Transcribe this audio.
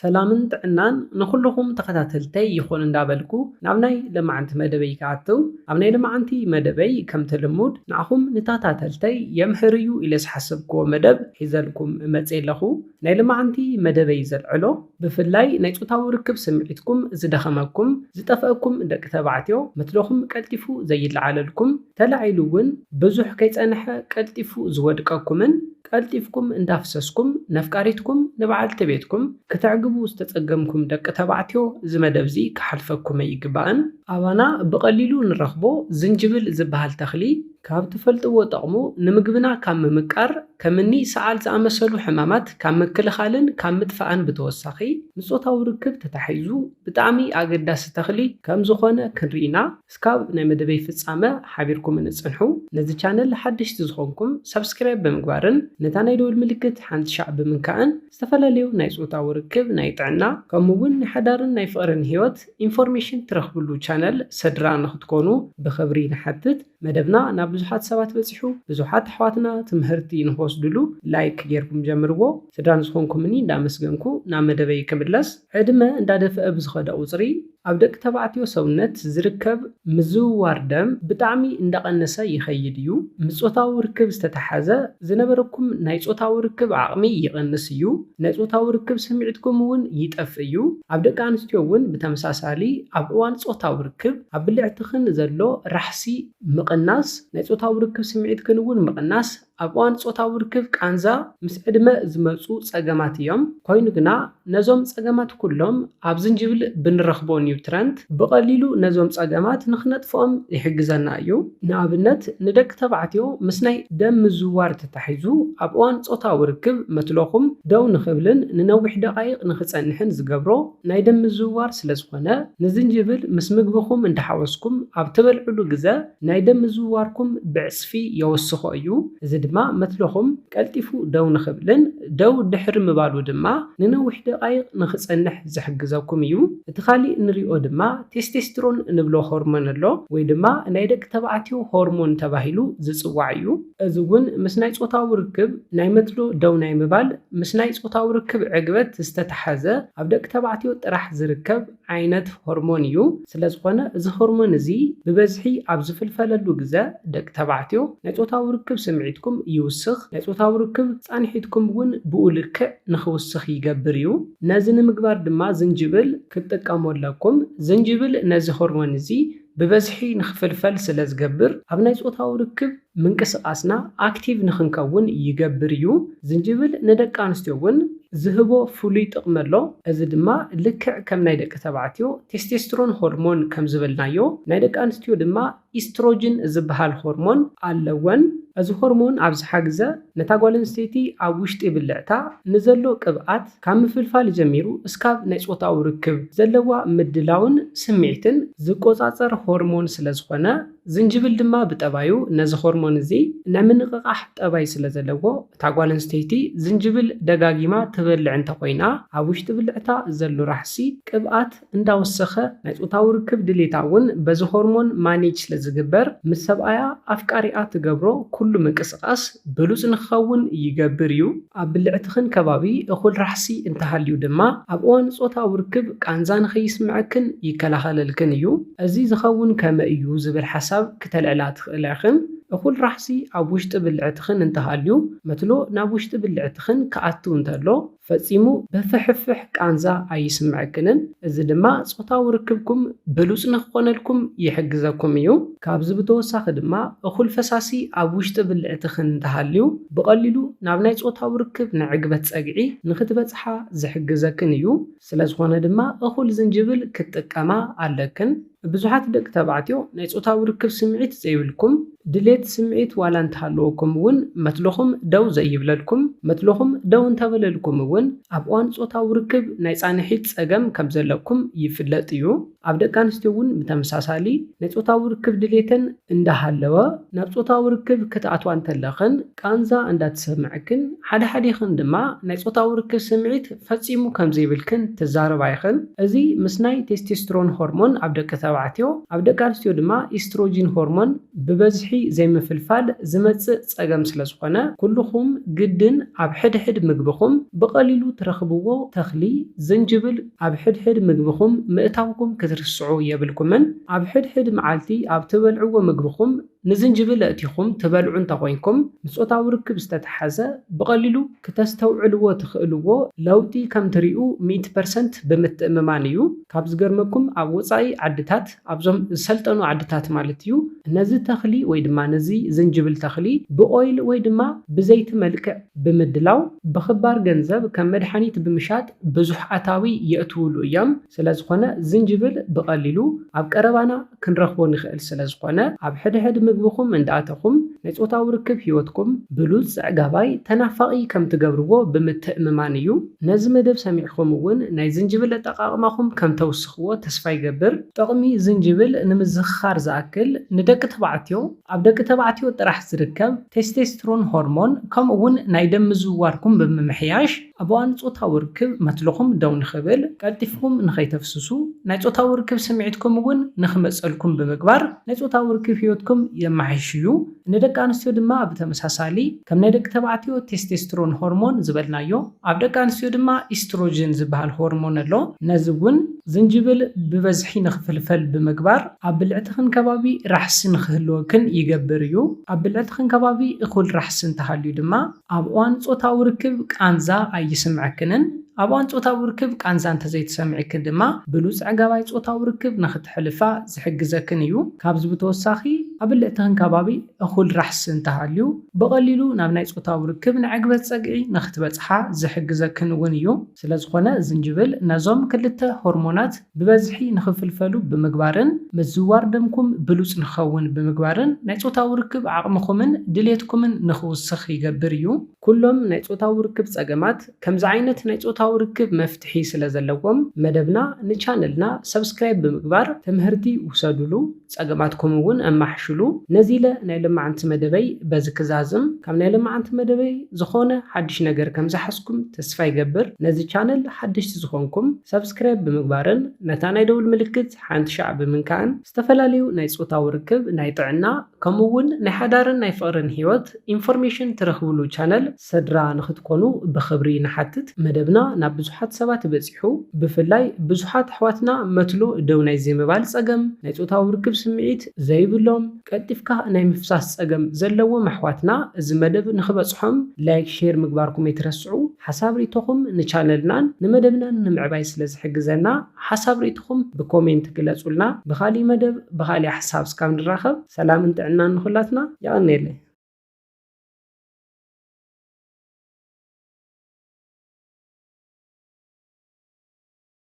ሰላምን ጥዕናን ንኹልኹም ተኸታተልተይ ይኹን እንዳበልኩ ናብ ናይ ለማዓንቲ መደበይ ክኣትው። ኣብ ናይ ለማዓንቲ መደበይ ከምቲ ልሙድ ንዓኹም ንታታተልተይ የምህር እዩ ኢለ ዝሓሰብክዎ መደብ ሒዘልኩም መጽእ ኣለኹ። ናይ ለማዓንቲ መደበይ ዘልዕሎ ብፍላይ ናይ ጾታዊ ርክብ ስምዒትኩም ዝደኸመኩም፣ ዝጠፍአኩም ደቂ ተባዕትዮ፣ መትሎኹም ቀልጢፉ ዘይለዓለልኩም፣ ተላዒሉ እውን ብዙሕ ከይጸንሐ ቀልጢፉ ዝወድቀኩምን ቀልጢፍኩም እንዳፍሰስኩም ነፍቃሪትኩም ንበዓልቲ ቤትኩም ክተዕግቡ ዝተጸገምኩም ደቂ ተባዕትዮ እዚ መደብ እዚ ክሓልፈኩም ኣይግባእን። ኣባና ብቐሊሉ ንረኽቦ ዝንጅብል ዝበሃል ተኽሊ ካብ ትፈልጥዎ ጠቕሙ ንምግብና ካብ ምምቃር ከምኒ ሰዓል ዝኣመሰሉ ሕማማት ካብ ምክልኻልን ካብ ምጥፋእን ብተወሳኺ ንጾታዊ ርክብ ተታሒዙ ብጣዕሚ ኣገዳሲ ተኽሊ ከም ዝኾነ ክንርኢ ኢና። እስካብ ናይ መደበይ ፍጻመ ሓቢርኩም ንጽንሑ። ነዚ ቻነል ሓደሽቲ ዝኾንኩም ሳብስክራይብ ብምግባርን ነታ ናይ ደወል ምልክት ሓንቲ ሻዕ ብምንካእን ዝተፈላለዩ ናይ ጾታዊ ርክብ፣ ናይ ጥዕና ከምኡ እውን ናይ ሓዳርን ናይ ፍቕርን ህይወት ኢንፎርሜሽን ትረኽብሉ ቻነል ስድራ ንኽትኮኑ ብኽብሪ ንሓትት። መደብና ናብ ብዙሓት ሰባት በጺሑ ብዙሓት ኣሕዋትና ትምህርቲ ንኽወስድሉ ላይክ ጌርኩም ጀምርዎ። ስድራ ንዝኾንኩምኒ እንዳመስገንኩ ናብ መደበይ ክምለስ። ዕድመ እንዳደፍአ ብዝኸደ ቁጽሪ ኣብ ደቂ ተባዕትዮ ሰውነት ዝርከብ ምዝውዋር ደም ብጣዕሚ እንዳቐነሰ ይኸይድ እዩ። ምስ ጾታዊ ርክብ ዝተተሓዘ ዝነበረኩም ናይ ጾታዊ ርክብ ዓቕሚ ይቐንስ እዩ። ናይ ጾታዊ ርክብ ስምዒትኩም እውን ይጠፍእ እዩ። ኣብ ደቂ ኣንስትዮ እውን ብተመሳሳሊ ኣብ እዋን ጾታዊ ርክብ ኣብ ብልዕትኽን ዘሎ ራሕሲ ምቕናስ፣ ናይ ጾታዊ ርክብ ስምዒትክን እውን ምቕናስ፣ ኣብ እዋን ጾታዊ ርክብ ቃንዛ ምስ ዕድመ ዝመጹ ጸገማት እዮም። ኮይኑ ግና ነዞም ጸገማት ኩሎም ኣብ ዝንጅብል ብንረኽቦ ኒውትረንት ብቐሊሉ ነዞም ጸገማት ንኽነጥፍኦም ይሕግዘና እዩ። ንኣብነት ንደቂ ተባዕትዮ ምስ ናይ ደም ምዝውዋር ተታሒዙ ኣብ እዋን ጾታዊ ርክብ መትሎኹም ደው ንኽብልን ንነዊሕ ደቓይቕ ንኽጸንሕን ዝገብሮ ናይ ደም ምዝውዋር ስለ ዝኾነ ንዝንጅብል ምስ ምግብኹም እንዳሓወስኩም ኣብ ትበልዕሉ ግዘ ናይ ደም ምዝውዋርኩም ብዕጽፊ የወስኾ እዩ። እዚ ድማ መትሎኹም ቀልጢፉ ደው ንኽብልን ደው ድሕሪ ምባሉ ድማ ንነዊሕ ደቓይቕ ንኽጸንሕ ዝሕግዘኩም እዩ። እቲ ካሊእ ንሪኦ ድማ ቴስቴስትሮን እንብሎ ሆርሞን ኣሎ ወይ ድማ ናይ ደቂ ተባዕትዮ ሆርሞን ተባሂሉ ዝጽዋዕ እዩ። እዚ እውን ምስ ናይ ጾታዊ ርክብ ናይ መትሎ ደው ናይ ምባል ምስ ናይ ጾታዊ ርክብ ዕግበት ዝተተሓዘ ኣብ ደቂ ተባዕትዮ ጥራሕ ዝርከብ ዓይነት ሆርሞን እዩ። ስለ ዝኾነ እዚ ሆርሞን እዚ ብበዝሒ ኣብ ዝፍልፈለሉ ግዘ ደቂ ተባዕትዮ ናይ ጾታዊ ርክብ ስምዒትኩም ይውስኽ፣ ናይ ጾታዊ ርክብ ጻንሒትኩም እውን ብኡ ልክዕ ንኽውስኽ ይገብር እዩ። ነዚ ንምግባር ድማ ዝንጅብል ክትጥቀሙ ኣለኩም። ዝንጅብል ነዚ ሆርሞን እዚ ብበዝሒ ንኽፍልፈል ስለ ዝገብር ኣብ ናይ ጾታዊ ርክብ ምንቅስቓስና ኣክቲቭ ንኽንከውን ይገብር እዩ። ዝንጅብል ንደቂ ኣንስትዮ እውን ዝህቦ ፍሉይ ጥቕሚ ኣሎ። እዚ ድማ ልክዕ ከም ናይ ደቂ ተባዕትዮ ቴስቴስትሮን ሆርሞን ከም ዝበልናዮ ናይ ደቂ ኣንስትዮ ድማ ኢስትሮጅን ዝበሃል ሆርሞን ኣለወን። እዚ ሆርሞን ኣብ ዝሓግዘ ነታ ጓል ኣንስተይቲ ኣብ ውሽጢ ብልዕታ ንዘሎ ቅብኣት ካብ ምፍልፋል ጀሚሩ እስካብ ናይ ጾታዊ ርክብ ዘለዋ ምድላውን ስምዒትን ዝቆጻጸር ሆርሞን ስለ ዝኾነ ዝንጅብል ድማ ብጠባዩ ነዚ ሆርሞን እዚ ናይ ምንቕቓሕ ጠባይ ስለ ዘለዎ እታ ጓል ኣንስተይቲ ዝንጅብል ደጋጊማ ትበልዕ እንተኾይና ኣብ ውሽጢ ብልዕታ ዘሎ ራሕሲ ቅብኣት እንዳወሰኸ ናይ ጾታዊ ርክብ ድሌታ እውን በዚ ሆርሞን ማኔጅ ስለ ዝግበር ምስ ሰብኣያ ኣፍቃሪኣ ትገብሮ ኩሉ ምንቅስቓስ ብሉጽ ንክኸውን ይገብር እዩ። ኣብ ብልዕትኽን ከባቢ እኹል ራሕሲ እንተሃልዩ ድማ ኣብ እዋን ጾታዊ ርክብ ቃንዛ ንኸይስምዐክን ይከላኸለልክን እዩ። እዚ ዝኸውን ከመይ እዩ ዝብል ሓሳብ ክተልዕላ ትኽእላ ኢኽን። እኹል ራሕሲ ኣብ ውሽጢ ብልዕትኽን እንተሃልዩ መትሎ ናብ ውሽጢ ብልዕትኽን ክኣቱ እንተሎ ፈጺሙ ብፍሕፍሕ ቃንዛ ኣይስምዐክንን። እዚ ድማ ጾታዊ ርክብኩም ብሉጽ ንክኾነልኩም ይሕግዘኩም እዩ። ካብዚ ብተወሳኺ ድማ እኹል ፈሳሲ ኣብ ውሽጢ ብልዕትኽን እንተሃልዩ ብቐሊሉ ናብ ናይ ጾታዊ ርክብ ንዕግበት ጸግዒ ንኽትበጽሓ ዝሕግዘክን እዩ። ስለ ዝኾነ ድማ እኹል ዝንጅብል ክትጥቀማ ኣለክን። ብዙሓት ደቂ ተባዕትዮ ናይ ጾታዊ ርክብ ስምዒት ዘይብልኩም፣ ድሌት ስምዒት ዋላ እንተሃለወኩም እውን መትልኹም ደው ዘይብለልኩም፣ መትልኹም ደው እንተበለልኩም እውን ኣብ እዋን ጾታዊ ርክብ ናይ ጻንሒት ጸገም ከም ዘለኩም ይፍለጥ እዩ። ኣብ ደቂ ኣንስትዮ እውን ብተመሳሳሊ ናይ ጾታዊ ርክብ ድሌተን እንዳሃለወ ናብ ጾታዊ ርክብ ክትኣትዋ እንተለኽን ቃንዛ እንዳተሰምዐክን ሓደ ሓዲኽን ድማ ናይ ጾታዊ ርክብ ስምዒት ፈጺሙ ከም ዘይብልክን ትዛረባ ኢኽን። እዚ ምስ ናይ ቴስቴስትሮን ሆርሞን ኣብ ደቂ ተባዕትዮ፣ ኣብ ደቂ ኣንስትዮ ድማ ኢስትሮጂን ሆርሞን ብበዝሒ ዘይምፍልፋል ዝመጽእ ጸገም ስለ ዝኾነ፣ ኩልኹም ግድን ኣብ ሕድሕድ ምግብኹም ብቐሊሉ ትረኽብዎ ተኽሊ ዝንጅብል ኣብ ሕድሕድ ምግብኹም ምእታውኩም ክትርስዑ የብልኩምን። ኣብ ሕድሕድ መዓልቲ ኣብ ትበልዕዎ ምግብኹም ንዝንጅብል ኣእቲኹም ትበልዑ እንተኾይንኩም፣ ምስ ጾታዊ ርክብ ዝተተሓዘ ብቐሊሉ ክተስተውዕልዎ ትኽእልዎ ለውጢ ከም ትሪኡ ሚእቲ ፐርሰንት ብምትእምማን እዩ። ካብ ዝገርመኩም፣ ኣብ ወጻኢ ዓድታት፣ ኣብዞም ዝሰልጠኑ ዓድታት ማለት እዩ፣ ነዚ ተኽሊ ወይ ድማ ነዚ ዝንጅብል ተኽሊ ብኦይል ወይ ድማ ብዘይቲ መልክዕ ብምድላው ብኽባር ገንዘብ ከም መድሓኒት ብምሻጥ ብዙሕ ኣታዊ የእትውሉ እዮም። ስለ ዝኾነ ዝንጅብል ብቐሊሉ ኣብ ቀረባና ክንረኽቦ ንኽእል ስለ ዝኾነ፣ ኣብ ሕድሕድ ምግብኹም እንዳኣተኹም ናይ ጾታዊ ርክብ ህይወትኩም ብሉጽ፣ ኣዕጋባይ፣ ተናፋቒ ከም ትገብርዎ ብምትእምማን እዩ። ነዚ መደብ ሰሚዕኹም እውን ናይ ዝንጅብል ኣጠቓቕማኹም ከም ተውስኽዎ ተስፋ ይገብር። ጥቕሚ ዝንጅብል ንምዝኽኻር ዝኣክል፣ ንደቂ ተባዕትዮ፣ ኣብ ደቂ ተባዕትዮ ጥራሕ ዝርከብ ቴስቴስትሮን ሆርሞን፣ ከምኡ እውን ናይ ደም ምዝውዋርኩም ብምምሕያሽ፣ ኣብ እዋን ጾታዊ ርክብ መትልኹም ደው ንኽብል፣ ቀልጢፍኩም ንኸይተፍስሱ፣ ናይ ጾታዊ ርክብ ስምዒትኩም እውን ንኽመጸልኩም ብምግባር፣ ናይ ጾታዊ ርክብ ህይወትኩም የመሓይሽ እዩ። ንደቂ ኣንስትዮ ድማ ብተመሳሳሊ፣ ከም ናይ ደቂ ተባዕትዮ ቴስቴስትሮን ሆርሞን ዝበልናዮ፣ ኣብ ደቂ ኣንስትዮ ድማ ኢስትሮጅን ዝበሃል ሆርሞን ኣሎ። ነዚ እውን ዝንጅብል ብበዝሒ ንኽፍልፈል ብምግባር፣ ኣብ ብልዕትኽን ከባቢ ራሕሲ ንኽህልወክን ይገብር እዩ። ኣብ ብልዕትኽን ከባቢ እኹል ራሕሲ እንተሃልዩ ድማ፣ ኣብ እዋን ጾታዊ ርክብ ቃንዛ ኣይስምዐክንን። ኣብ እዋን ጾታዊ ርክብ ቃንዛ እንተዘይተሰሚዕክን ድማ፣ ብሉጽ ኣዕጋባይ ጾታዊ ርክብ ንኽትሕልፋ ዝሕግዘክን እዩ። ካብዚ ብተወሳኺ፣ ኣብ ብልዕትኽን ከባቢ እኹል ራሕሲ እንተሃልዩ፣ ብቐሊሉ ናብ ናይ ጾታዊ ርክብ ንዕግበት ጸግዒ ንኽትበጽሓ ዝሕግዘክን እውን እዩ። ስለ ዝኾነ፣ ዝንጅብል ነዞም ክልተ ሆርሞናት ብበዝሒ ንኽፍልፈሉ ብምግባርን ምዝዋር ደምኩም ብሉጽ ንኽኸውን ብምግባርን ናይ ጾታዊ ርክብ ዓቕምኹምን ድሌትኩምን ንኽውስኽ ይገብር እዩ። ኩሎም ናይ ጾታዊ ርክብ ጸገማት ከምዚ ዓይነት ናይ ጾታዊ ርክብ መፍትሒ ስለ ዘለዎም መደብና ንቻነልና ሰብስክራይብ ብምግባር ትምህርቲ ውሰዱሉ፣ ጸገማትኩም እውን ኣማሕሽሉ። ነዚ ኢለ ናይ ለማዓንቲ መደበይ በዚ ክዛዝም። ካብ ናይ ለማዓንቲ መደበይ ዝኾነ ሓድሽ ነገር ከም ዝሓዝኩም ተስፋ ይገብር። ነዚ ቻነል ሓደሽቲ ዝኾንኩም ሰብስክራይብ ብምግባርን ነታ ናይ ደውል ምልክት ሓንቲ ሻዕ ብምንካእን ዝተፈላለዩ ናይ ጾታዊ ርክብ፣ ናይ ጥዕና፣ ከምኡ እውን ናይ ሓዳርን ናይ ፍቕርን ህይወት ኢንፎርሜሽን ትረኽብሉ ቻነል ስድራ ንኽትኮኑ ብኽብሪ ንሓትት። መደብና ናብ ብዙሓት ሰባት በጺሑ፣ ብፍላይ ብዙሓት ኣሕዋትና መትሎ ደው ናይ ዘይምባል ጸገም፣ ናይ ጾታዊ ርክብ ስምዒት ዘይብሎም፣ ቀልጢፍካ ናይ ምፍሳስ ጸገም ዘለዎም ኣሕዋትና እዚ መደብ ንኽበጽሖም ላይክ፣ ሼር ምግባርኩም ኣይትረስዑ። ሓሳብ ርእይቶኹም ንቻነልናን ንመደብናን ንምዕባይ ስለ ዝሕግዘና፣ ሓሳብ ርእይቶኹም ብኮሜንት ግለጹልና። ብኻሊእ መደብ ብኻሊእ ሓሳብ እስካብ ንራኸብ፣ ሰላምን ጥዕናን ንኹላትና። የቐንየለይ።